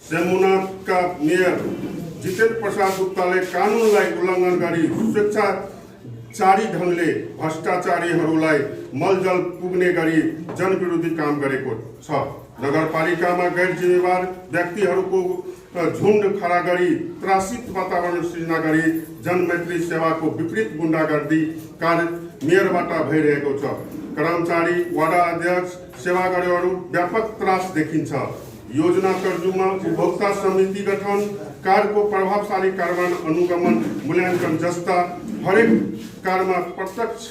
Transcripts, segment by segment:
सेमुनाथका mayor Jitendra Prasad गुप्ताले कानुनलाई उल्लङ्घन गरी स्वेच्छाचारी ढङ्गले भ्रष्टाचारीहरूलाई मलजल पुग्ने गरी जनविरोधी काम गरेको छ। नगरपालिकामा गैर जिम्मेवार व्यक्तिहरूको झुन्ड खडा गरी त्रासित वातावरण सृजना गरी जनमैत्री सेवाको विपरीत गुण्डागर्दी कार्य मेयरबाट भइरहेको छ। कर्मचारी, वार्ड अध्यक्ष, सेवाग्राहीहरू व्यापक त्रास देखिन्छ। योजना तर्जुमा, उपभोक्ता समिति गठन, कार्यको प्रभावशाली कार्यान्वयन, अनुगमन, मूल्याङ्कन जस्ता हरेक कार्यमा प्रत्यक्ष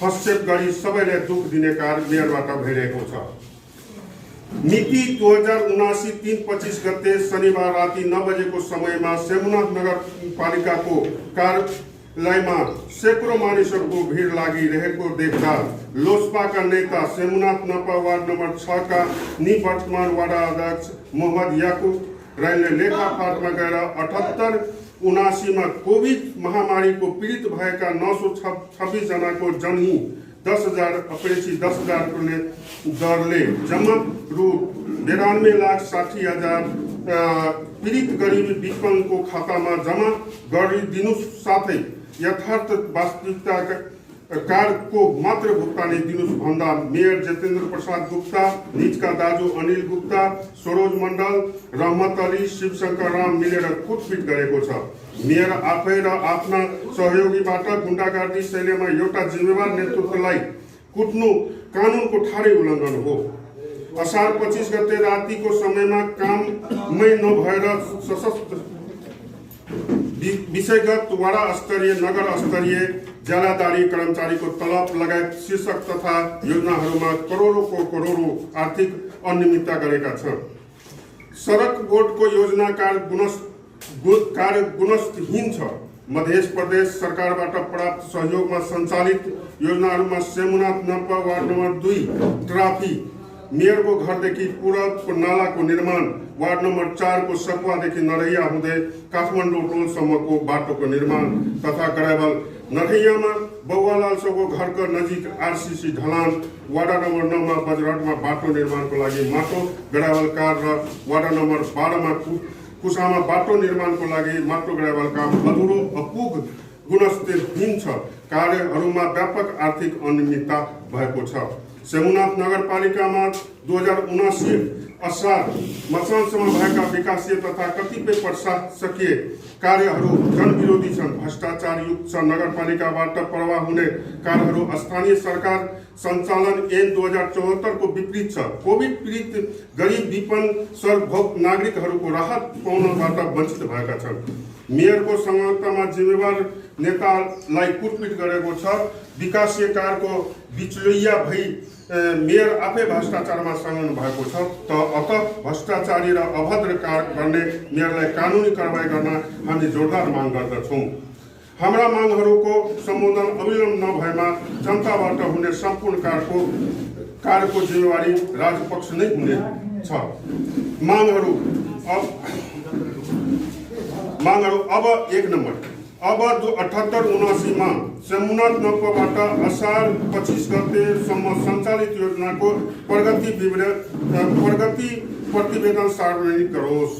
हस्तक्षेप गरी सबैलाई दुख दिने कार्य मेयरबाट भइरहेको छ। मिति 2079-3-25 गते शनिबार राति 9 बजेको समयमा सेमुनाथ नगरपालिकाको कार्यालयमा सैकड़ों मानिसहरूको भिड लागिरहेको देख्दा लोसपाका नेता सेमुनाथ नपा वार्ड नम्बर 6 का निवर्तमान वार्ड अध्यक्ष मोहम्मद याकुब राईले लेखा फाटमा गएर 78-79 में कोभिड महामारीको पीडित भएका 926 जनाको जनही 10,000 अपेक्षित 10,000 रुपैयाँ दरले जम्मा रु 92,60,000 पीडित गरीबी विकलाङ्गको खातामा जम्मा गरिदिनु साथै यथार्थ वास्तविकता कारको मात्र भुक्तानी दिनुस् भन्दा मेयर जितेन्द्र प्रसाद गुप्ता, निजका दाजु अनिल गुप्ता, सरोज मण्डल, रहमत अली, शिवशंकर राम मिलेर कुटपिट गरेको छ। मेयर आफै र आफ्ना सहयोगीबाट गुण्डागर्दी शैलीमा एउटा जिम्मेवार नेतृत्वलाई कुट्नु कानुनको ठाडै उल्लङ्घन हो। असार 25 गते रातिको समयमा काममै नभएर सशस्त्र विषयगत वडा स्तरीय, नगर स्तरीय ज्यालादारी, कर्मचारीको तलब लगायत शीर्षक तथा योजनाहरूमा करोडौं आर्थिक अनियमितता गरेका छन्। सडक बोर्डको योजना कार्य गुणस्तरहीन छ। मध्य प्रदेश सरकारबाट प्राप्त सहयोगमा सञ्चालित योजनाहरूमा सेमुनाथ नपा वार्ड नम्बर 2 ट्राफी मेयरको घरदेखि पूरबको नालाको निर्माण, वार्ड नम्बर 4 को सकुवादेखि नरैया हुँदै काठमाडौँ टोलसम्मको बाटोको निर्माण तथा गरावल नरैयामा बौवालाल सौको घरको नजिक आरसीसी ढलान, वार्ड नम्बर 9 मा बजरटमा बाटो निर्माणको लागि माटो गरावल कार्य र वार्ड नम्बर 12 मा कुसामा बाटो निर्माणको लागि माटो गरावल काम अधुरो, अपुग, गुणस्तरहीन छ। कार्यहरूमा व्यापक आर्थिक अनियमितता भएको छ। सेमुनाथ नगरपालिकामा 2079 असार मसानसम्म भएका विकासीय तथा कतिपय प्रशासकीय कार्यहरू जनविरोधी छन्, भ्रष्टाचारयुक्त छ। नगरपालिकाबाट प्रवाह हुने कार्यहरू स्थानीय सरकार सञ्चालन ऐन 2074 को विपरीत छ। कोभिड पीडित गरीब विपन्न सर्वभोग नागरिकहरूको राहत पाउनबाट वञ्चित भएका छन्। मेयरको संगतमा जिम्मेवार नेतालाई कुटपिट गरेको छ। विकासीय कार्यको बिचौलिया भई मेयर आफै भ्रष्टाचारमा संलग्न भएको छ। अत भ्रष्टाचारी र अभद्र कार्य गर्ने मेयरलाई कानुनी कारबाही गर्न हामी जोरदार माग गर्दछौँ। हाम्रा मागहरूको सम्बोधन अविलम्ब नभएमा जनताबाट हुने सम्पूर्ण कार्यको जिम्मेवारी राजपक्ष नै हुनेछ। मागहरू अब 1 नम्बर, अब 78-79 में सेमुनाथ नपाबाट असार 25 गतेसम्म सञ्चालित योजनाको प्रगति प्रतिवेदन सार्वजनिक गरोस्।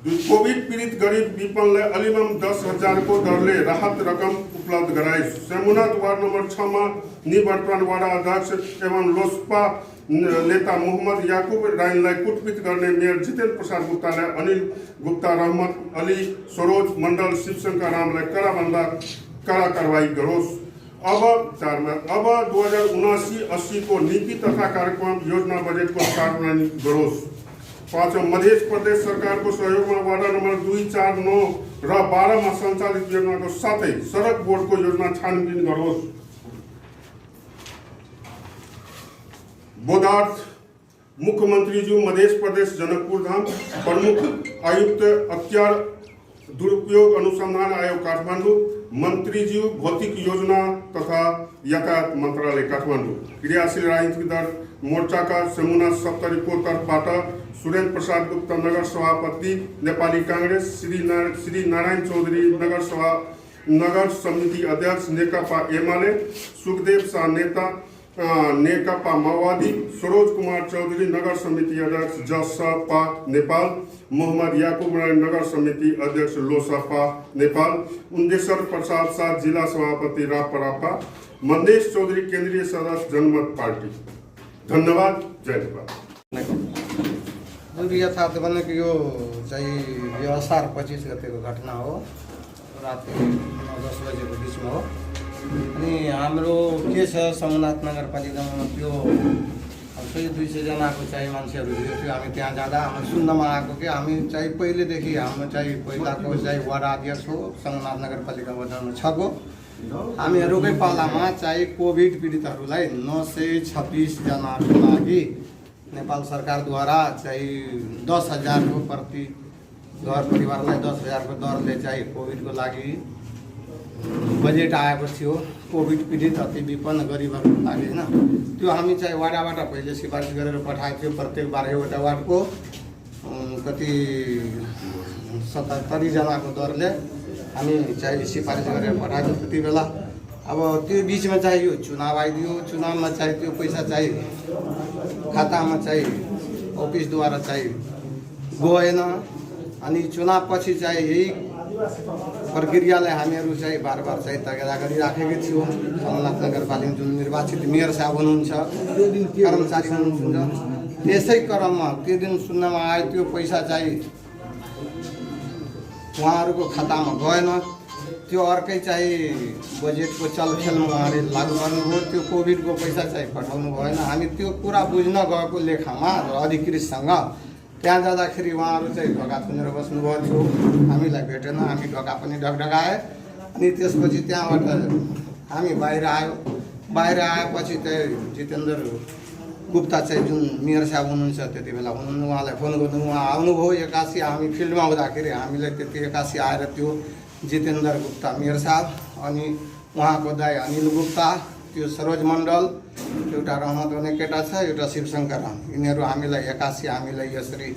कोभिड पीडित गरीब विपन्नलाई अलिमम 10,000 को दरले राहत रकम उपलब्ध गराइस्। सेमुनाथ वार्ड नम्बर 6 में निवर्तमान वार्ड अध्यक्ष एवं लोसपा नेता मोहम्मद याकुब राईलाई कुटपिट गर्ने मेयर जितेन्द्र प्रसाद गुप्तालाई अनिल गुप्ता, रहमत अली, सरोज मण्डल, शिवशंकर रामलाई कडाभन्दा कडा कारबाही गरोस्। अब 4 में अब 2079-80 को नीति तथा कार्यक्रम योजना बजेटको कार्यान्वयन गरोस्। 5 मध्य प्रदेश सरकारको सहयोगमा वार्ड नम्बर 2, 4, 9 र 12 में सञ्चालित योजनाको साथै सडक बोर्डको योजना छानबिन गरोस्। बोधार्थ मुख्यमन्त्रीज्यू मध्य प्रदेश जनकपुर धाम, प्रमुख आयुक्त अख्तियार दुरुपयोग अनुसंधान आयोग काठमाडौँ, मन्त्रीज्यू भौतिक योजना तथा यातायात मन्त्रालय काठमाडौँ, क्रियाशील राजनीतिक दल मोर्चाका सेमुनाथ 70 को तर्फबाट सुरेन्द्र प्रसाद गुप्ता नगर सभापति, नेपाली कांग्रेस श्री नारायण चौधरी नगर समिति अध्यक्ष, नेकपा एमाले सुखदेव शाह नेता, नेकपा माओवादी, सरोज कुमार चौधरी नगर समिति अध्यक्ष जसपा नेपाल, मोहम्मद याकुब राय नगर समिति अध्यक्ष लोसपा नेपाल, उन्देश्वर प्रसाद शाह जिला सभापति रापरापा, मंदेश चौधरी केंद्रीय सदस्य जनमत पार्टी। धन्यवाद। जय नेपाल। यथार्थ भने कि यो असार 25 गतेको घटना हो, राति 9-10 बजेको बिचमा हो। अनि हाम्रो के छ सोमनाथ नगरपालिकामा त्यो 100-200 जनाको मान्छेहरू थियो। हामी त्यहाँ जाँदा हामी सुन्नमा आएको कि हामी पहिलेदेखि हाम्रो पहिलाको वडा अध्यक्ष हो सोमनाथ नगरपालिका वडा 6 को हामीहरूकै पालामा कोभिड पीडितहरूलाई 926 जनाको लागि नेपाल सरकारद्वारा 10,000 को प्रति घर परिवारलाई 10,000 को दरले कोभिडको लागि बजेट आएको थियो। कोभिड पीडित अति विपन्न गरिबहरूको लागि हैन, त्यो हामी वाडाबाट पहिले सिफारिस गरेर पठाएको थियो। प्रत्येक 12वटा वार्डको कति 77 जनाको दरले हामी सिफारिस गरेर पठाएको थियो। त्यति बेला अब त्यो बिचमा यो चुनाव आइदियो। चुनावमा त्यो पैसा खातामा अफिसद्वारा गएन। अनि चुनाव पछि यही प्रक्रियालाई हामीहरू बार-बार तगादा गरिराखेकै थियौँ। सोमनाथ नगरपालिका जुन निर्वाचित मेयर साहब हुनुहुन्छ, कर्मचारी हुनुहुन्छ, त्यसै क्रममा त्यो दिन सुन्नमा आयो त्यो पैसा उहाँहरूको खातामा गएन। त्यो अर्कै बजेटको चलखेलमा उहाँले लागू गर्नुभयो। त्यो कोभिडको पैसा पठाउनु भएन। हामी त्यो कुरा बुझ्न गएको लेखामा अधिकृतसँग त्यहाँ जाँदाखेरि उहाँहरू ढोका थुनेर बस्नुभएको थियो। हामीलाई भेटेन। हामी ढोका पनि ढकढकाए। अनि त्यसपछि त्यहाँबाट हामी बाहिर आयो। बाहिर आएपछि जितेन्द्र गुप्ता जुन मेयर साहब हुनुहुन्छ त्यति बेला हुनुहुन्न, उहाँलाई फोन गर्नु उहाँ आउनुभयो। 81 हामी फिल्डमा हुँदाखेरि हामीलाई त्यति 81 आएर त्यो जितेन्द्र गुप्ता मेयर साहब, अनि उहाँको दाइ अनिल गुप्ता, त्यो सरोज मण्डल, एउटा रहमत हुने केटा छ, एउटा शिवशङ्कर, यिनीहरू हामीलाई 81 हामीलाई यसरी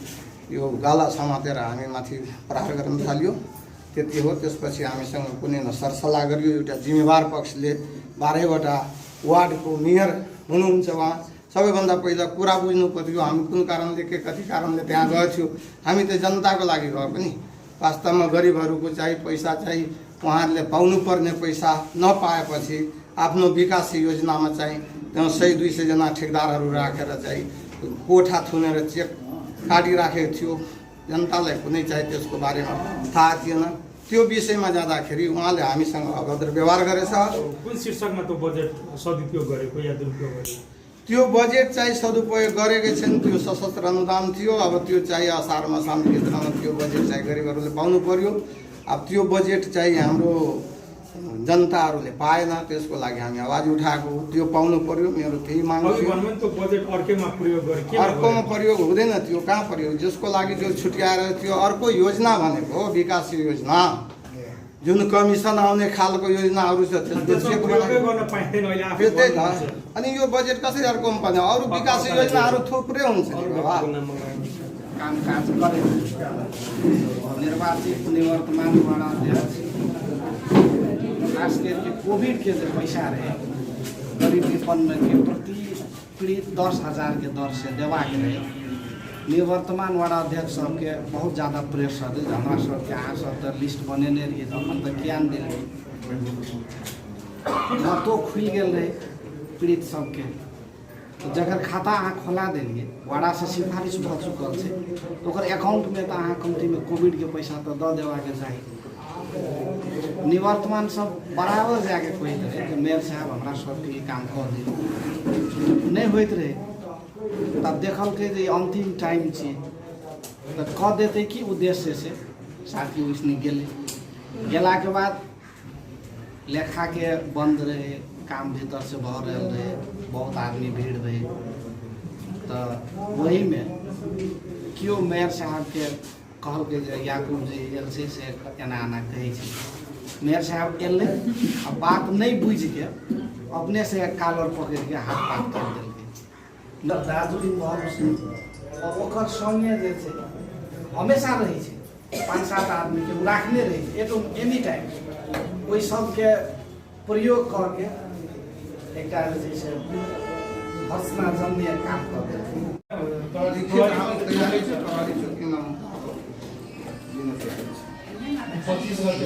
यो गाला समातेर हामी माथि प्रहार गर्न थाल्यो। त्यति हो। त्यसपछि हामीसँग कुनै सरसल्लाह गरियो। एउटा जिम्मेवार पक्षले 12वटा वार्डको मेयर हुनुहुन्छ, उहाँ सबैभन्दा पहिला कुरा बुझ्नु पर्यो। हामी कुन कारणले के कति कारणले त्यहाँ गएको थियो। हामी त जनताको लागि गएको पनि। वास्तवमा गरिबहरूको पैसा उहाँहरूले पाउनुपर्ने पैसा नपाएपछि आफ्नो विकास योजनामा त्यहाँ 100-200 जना ठेकदारहरू राखेर कोठा थुनेर चेक काटिराखेको थियो। जनतालाई कुनै त्यसको बारेमा थाहा थिएन। त्यो विषयमा जाँदाखेरि उहाँले हामीसँग अभद्र व्यवहार गरेछ। कुन शीर्षकमा त्यो बजेट सदुपयोग गरेको या दुरुपयोग गरेको? त्यो बजेट सदुपयोग गरेकै छैन। त्यो सशस्त्र अनुदान थियो। अब त्यो असारमा सामग्रीमा त्यो बजेट गरिबहरूले पाउनु पर्यो। अब त्यो बजेट हाम्रो जनताहरूले पाएन। त्यसको लागि हामी आवाज उठाएको। त्यो पाउनु पर्यो। मेरो त्यही माग हो। अर्कोमा प्रयोग हुँदैन। त्यो कहाँ प्रयोग? जसको लागि जो छुट्याएर त्यो अर्को योजना भनेको विकास योजना, जुन कमिसन आउने खालको योजनाहरू छ अनि यो बजेट कसरी अर्कोमा पर्ने? अरू विकास योजनाहरू थुप्रै हुन्छ। कामकाज गरेको निर्वाचित निवर्तमान वडा अध्यक्ष खास करके कोविड के जो पैसा रहे गरीब विपन्न के प्रति पीड़ित 10,000 के दर से देवा के रहे। निवर्तमान वडा अध्यक्ष सबके बहुत ज़्यादा प्रेशर है। हमारा सबके अहाँ सब तो लिस्ट बनेने रहिए तखन तो ज्ञान दिल तो खुल गए रहे पीड़ित सबके। तो जगह खाता अहाँ खोला दिलिए वडा से सिफारिश भ चुकल है तो अकाउंट में तो अहाँ कमती में कोविड के पैसा तो दे देवा के चाहिए। निवर्तमान सब बराबर जाके कहते रहे कि मेयर साहब हमारा सबके ये काम कर दी नहीं होते रहे। तब देखल के अंतिम टाइम छे तो कह देते कि उद्देश्य से साथी उसने गेला के बाद लेखा के बंद रहे, काम भीतर से भर रहे, बहुत आदमी भीड़ रहे। तो वही में क्यों मेयर साहब के कहल के याकूब जी एल से एना एना कहे मेयर साहब एल बात नहीं बुझ के अपने से कालर पकड़ के हाथ पात कर दिल दार्जिलिङ और संगे हमेशा रही 5-7 आदमी के राखने रही एनी टाइम वही सबके प्रयोग करके एकटा जे छै हर्षनाजन्य काम कऽ देलखिन। लिखित हम तैयारी से तैयारी चुकी नाम दिन से 25 वर्ष